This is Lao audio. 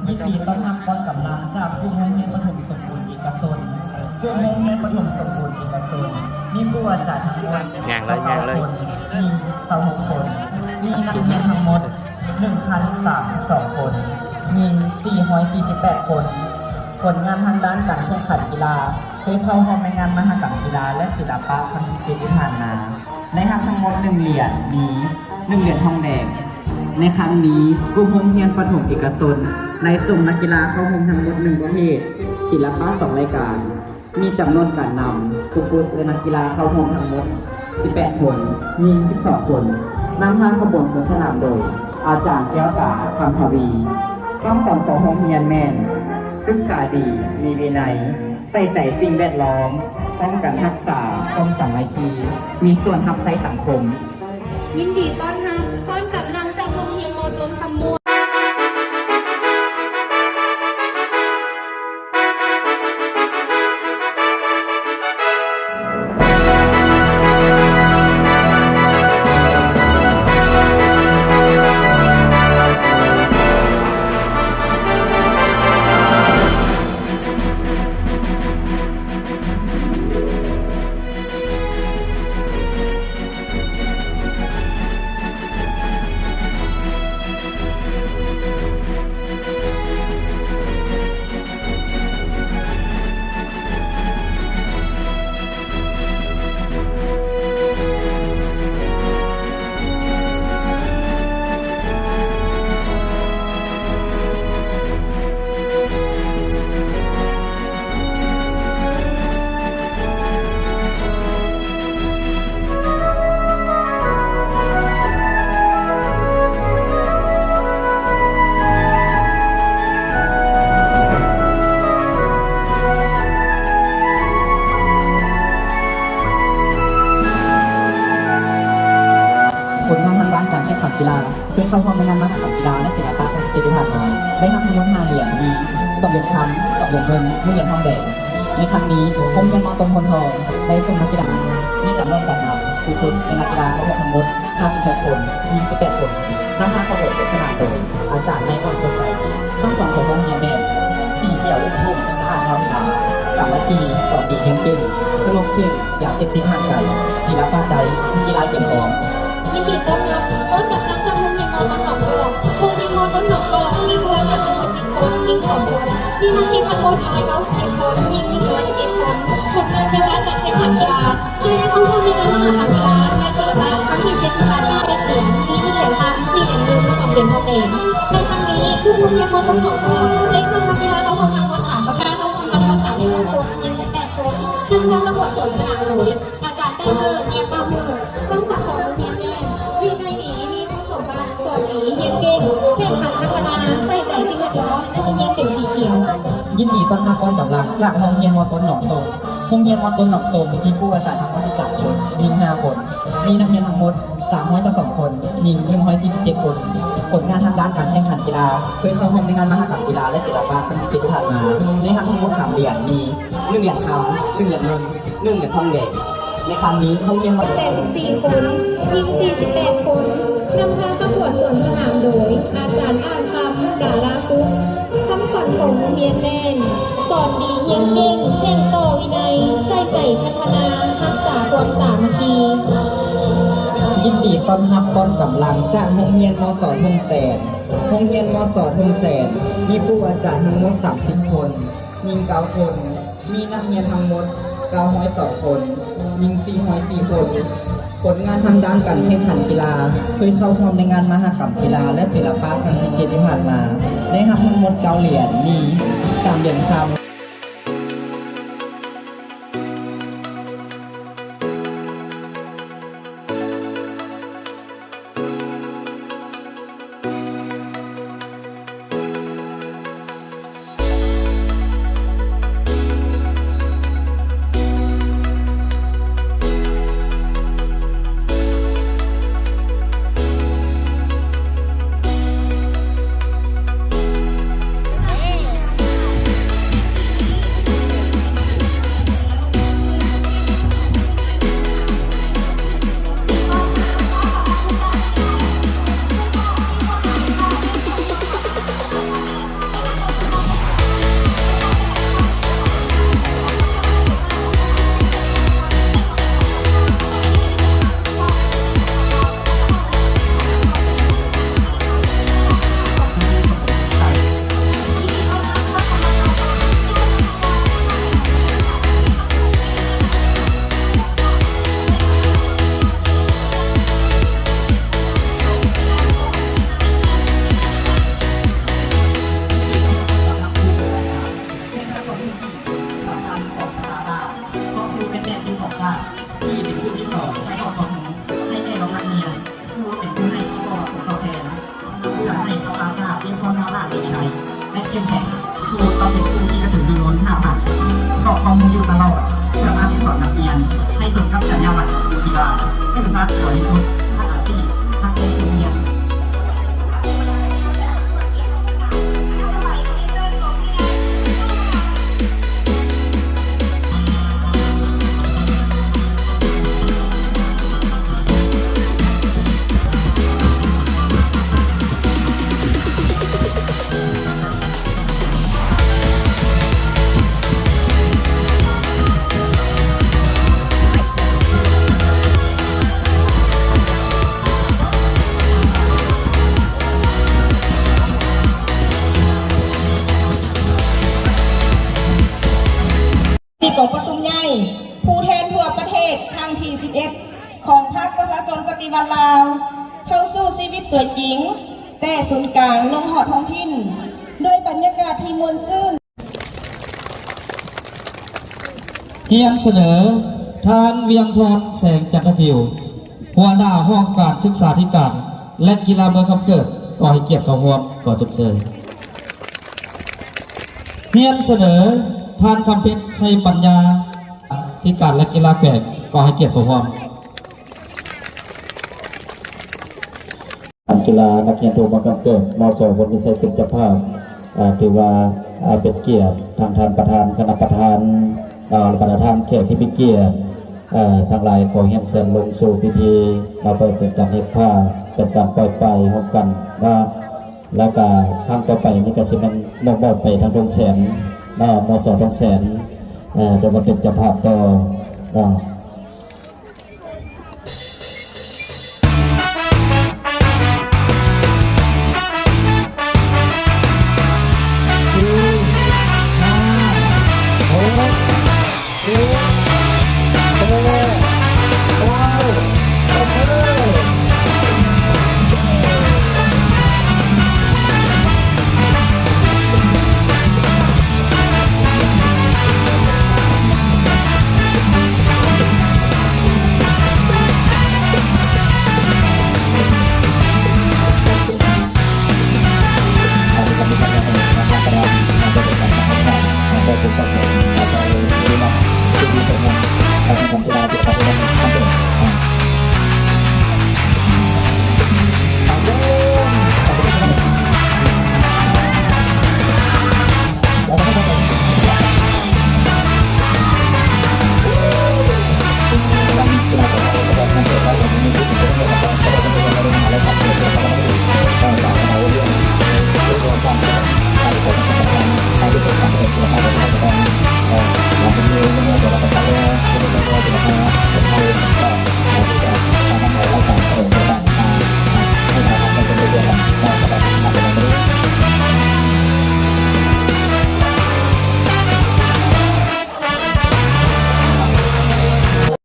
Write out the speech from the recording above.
ຍິນດີຕ້ອນຮັບກ້ອນກຳລັງຈາກກຸ່ມໂຮງຮຽນປະຖົມສົມບູນເອກະຊົນ. ກຸ່ມໂຮງຮຽນປະຖົມສົມບູນເອກະຊົນ ມີຄູອາຈານທັງໝົດ ຍ່າງເລີຍ ຍ່າງເລີຍ ຊາວເກົ້າຄົນ, ຍິງຊາວຫົກຄົນ, ມີນັກຮຽນທັງໝົດ ໜຶ່ງພັນສາມສິບສອງຄົນ, ຍິງສີ່ຮ້ອຍສີ່ສິບແປດຄົນ. ຜົນງານທາງດ້ານການແຂ່ງຂັນກິລາ ເຄີຍເຂົ້າຮ່ວມໃນງານມະຫະກຳກິລາ ແລະ ສິລະປະຄັ້ງທີເຈັດທີ່ຜ່ານມາ ໄດ້ຮັບທັງໝົດໜຶ່ງຫຼຽນ ມີໜຶ່ງຫຼຽນທອງແດງ. ໃນຄັ້ງນີ້ ກຸ່ມໂຮງຮຽນປະຖົມເອກະຊົນ ໄດ້ສົ່ງນັກກິລາເຂົ້າຮ່ວມທັງໝົດໜຶ່ງປະເພດ, ສິລະປະສອງລາຍການ, ມີຈຳນວນການນຳ, ຄູຝຶກ ແລະ ນັກກິລາເຂົ້າຮ່ວມທັງໝົດສິບແປດຄົນ, ຍິງສິບສອງຄົນ. ນຳພາຂະບວນສວນສະໜາມໂດຍ ອາຈານແກ້ວຕາ ຄຳທະວີ. ຄຳຂວັນຂອງໂຮງຮຽນແມ່ນ ສຶກສາດີ, ມີວິໄນ, ໃສ່ໃຈສິ່ງແວດລ້ອມ, ປ້ອງກັນຮັກສາຄວາມສາມັກຄີ, ມີສ່ວນຮັບໃຊ້ສັງຄົມ. ຍິນດີຕ້ອນຮັບ ຕ້ອນກັບນຳຈາກໂຮງຮຽນ ມໍ ຕົ້ນຄຳມ່ວນ. ຜົນງານທາງດ້ານການແຂ່ງຂັນກິລາ ເຄີຍເຂົ້າຮ່ວມໃນງານມະຫະກຳກິລາ ແລະ ສິລະປະຄັ້ງທີເຈັດທີ່ຜ່ານມາ ໄດ້ຮັບທັງໝົດຫ້າຫຼຽນ ມີສອງຫຼຽນຄຳ, ສອງຫຼຽນເງິນ, ໜຶ່ງຫຼຽນທອງແດງ. ໃນຄັ້ງນີ້ ໂຮງຮຽນ ມໍ ຕົ້ນໂພນທອງ ໄດ້ສົ່ງນັກກິລາ ມີຈຳນວນການນຳ, ຄູຝຶກ ແລະ ນັກກິລາເຂົ້າຮ່ວມທັງໝົດຫ້າສິບຫົກຄົນ, ຍິງສິບແປດຄົນ. ນຳພາຂະບວນສວນສະໜາມໂດຍ ອາຈານ ໄນ ວັນສົດໃສ. ຄຳຂວັນຂອງໂຮງຮຽນແມ່ນ ສີຂຽວອຸທຸມ ສະອາດງາມຕາ, ສາມັກຄີ ສອນດີຮຽນເກັ່ງ, ສະຫງົບເຄັ່ງ, ຢາເສບຕິດຫ່າງໄກ, ສິລະປະໄດ້, ກິລາກຽມພ້ອມ. ຍິນດີຕ້ອນຮັບ ຕ້ອນກັບນຳຈາກໂຮງຮຽນ ມໍ ຕົ້ນໜອງກອກ. ໂຮງຮຽນ ມໍ ຕົ້ນໜອງກອກ ມີຄູອາຈານທັງໝົດສິບຄົນ, ຍິງສອງຄົນ, ມີນັກຮຽນທັງໝົດຮ້ອຍເກົ້າສິບເອັດຄົນ, ຍິງໜຶ່ງຮ້ອຍສິບເອັດຄົນ. ຜົນງານທາງດ້ານການແຂ່ງຂັນກິລາ ທີ່ໄດ້ເຂົ້າຮ່ວມໃນງານມະຫະກຳກິລາ ແລະ ສິລະປະຄັ້ງທີເຈັດທີ່ຜ່ານມາ ໄດ້ເປັນ ມີໜຶ່ງຫຼຽນຄຳ, ສີ່ຫຼຽນເງິນ, ສອງຫຼຽນທອງແດງ. ໃນຄັ້ງນີ້ ກຸ່ມໂຮງຮຽນ ມໍ ຕົ້ນໜອງກອກ ໄດ້ສົ່ງນັກກິລາເຂົ້າຮ່ວມທັງໝົດສາມປະເພດ, ເຂົ້າຮ່ວມທັງໝົດສາມສິບຫົກຄົນ, ຍິງສິບແປດຄົນ. ນຳພາຂະບວນສວນສະໜາມໂດຍ ອາຈານໄດ້ເກີດ ແນມປາເມືອງ. ຄວາມຂວັນຂອງໂຮງຮຽນແມ່ນ ວິໄນດີ, ມີຄຸນສົມບັດ, ສອນດີ, ຮຽນເກັ່ງ, ແຂ່ງຂັນພັດທະນາ, ໃສ່ໃຈສິ່ງແວດລ້ອມ, ໂຮງຮຽນເປັນສີຂຽວ. ຍິນດີຕ້ອນຮັບກ້ອນກຳລັງຈາກໂຮງຮຽນ ມໍ ຕົ້ນໜອງໂຊງ. ໂຮງຮຽນ ມໍ ຕົ້ນໜອງໂຊງ ມີຄູອາຈານທັງໝົດສິບສາມຄົນ, ຍິງຫ້າຄົນ, ມີນັກຮຽນທັງໝົດສາມຮ້ອຍຊາວສອງຄົນ, ຍິງໜຶ່ງຮ້ອຍສີ່ສິບເຈັດຄົນ. ຜົນງານທາງດ້ານການແຂ່ງຂັນກິລາ ເຄີຍເຂົ້າຮ່ວມໃນງານມະຫະກຳກິລາ ແລະ ສິລະປະຄັ້ງທີເຈັດທີ່ຜ່ານມາ ໄດ້ຮັບທັງໝົດສາມຫຼຽນ, ມີໜຶ່ງຫຼຽນຄຳ, ໜຶ່ງຫຼຽນເງິນ, ໜຶ່ງຫຼຽນທອງແດງ. ໃນຄັ້ງນີ້ ໂຮງຮຽນ ມາ ແປດສິບສີ່ຄົນ, ຍິງສີ່ສິບແປດຄົນ. ນຳພາຂະບວນສວນສະໜາມໂດຍ ອາຈານ ອ່ານຄຳ ດາລາສຸກ. ຄຳຂວັນຂອງໂຮງຮຽນແມ່ນ ສອນດີ, ຮຽນເກັ່ງ, ແຂ່ງຕໍ່, ວິໄນ, ໃສ່ໃຈພັດທະນາ, ຮັກສາຄວາມສາມັກຄີ. ຍິນດີຕ້ອນຮັບກ້ອນກຳລັງຈາກໂຮງຮຽນ ມໍ ສອນ ທົ່ງແສນ. ໂຮງຮຽນ ມໍ ສອນ ທົ່ງແສນ ມີຄູອາຈານທັງໝົດສາມສິບຄົນ, ຍິງເກົ້າຄົນ. ມີນັກຮຽນທັງໝົດເກົ້າຮ້ອຍສອງຄົນ, ຍິງສີ່ຮ້ອຍສີ່ຄົນ. ຜົນງານທາງດ້ານການແຂ່ງຂັນກິລາ ເຄີຍເຂົ້າຮ່ວມໃນງານມະຫະກຳກິລາ ແລະ ສິລະປະຄັ້ງທີເຈັດທີ່ຜ່ານມາ ໄດ້ຮັບທັງໝົດເກົ້າຫຼຽນ, ມີສາມຫຼຽນຄຳ. ເ ແລະເຂັ້ມແຂງ ຄູຕ້ອງເປັນຄູທີ່ກະຕືລືລົ້ນຫ້າວຫັນ ເພາະຄວາມຮູ້ຢູ່ຕະຫຼອດ ສາມາດສິດສອນນັກຮຽນໃຫ້ສົມກັບຈັນຍາບັນຂອງຄູທີ່ວ່າ ຊື່ສັດບໍລິສຸດ ສະອາດດີ ຮັກໃຈຜູ້ຮຽນ. ທີ່ກອງປະຊຸມໃຫຍ່ຜູ້ແທນທົ່ວປະເທດຄັ້ງທີສິບເອັດ ຂອງພັກປະຊາຊົນປະຕິວັດລາວ ເຂົ້າສູ່ຊີວິດຕົວຈິງ ແຕ່ສູນກາງລົງຮອດທ້ອງຖິ່ນ ດ້ວຍບັນຍາກາດທີ່ມ່ວນຊື່ນ. ຮຽນສະເໜີ ທ່ານ ວຽງທອນ ແສງຈັນທະຜິວ ຫົວໜ້າຫ້ອງການສຶກສາທິການ ແລະ ກິລາເມືອງຄຳເກີດ ກໍໃຫ້ກຽດເຂົ້າຮ່ວມ ຂໍຊົມເຊີຍ. ຮຽນສະເໜີ ທ່ານ ຄຳເພັດ ໄຊປັນຍາ ທິການ ແລະ ກິລາແຂວງ ກໍໃຫ້ກຽດເຂົ້າຮ່ວມ. ການກິລາ ນັກຮຽນທົ່ວເມືອງຄຳເກີດ ມສ ໂພນວິໄຊ ເປັນເຈົ້າພາບ ເອີ ຖືວ່າ ເປັນກຽດ ທາງທ່ານປະທານ ຄະນະປະທານ ເອີ ແລະ ບັນດາທ່ານແຂກທີ່ມີກຽດ ເອີ ທັງຫຼາຍ ຂໍຮຽນເຊີນລົງສູ່ພິທີ ມາເພື່ອເປັນການເຮັດຜ້າ ເປັນການປ່ອຍປາຍຮ່ວມກັນເນາະ. ແລ້ວກະຄັ້ງຕໍ່ໄປນີ້ກະຊິແມ່ນມອບ ມອບໄປທາງດົງແສນເນາະ ມສ ດົງແສນ ເອີ ຖືວ່າເປັນເຈົ້າພາບຕໍ່ເນາະ.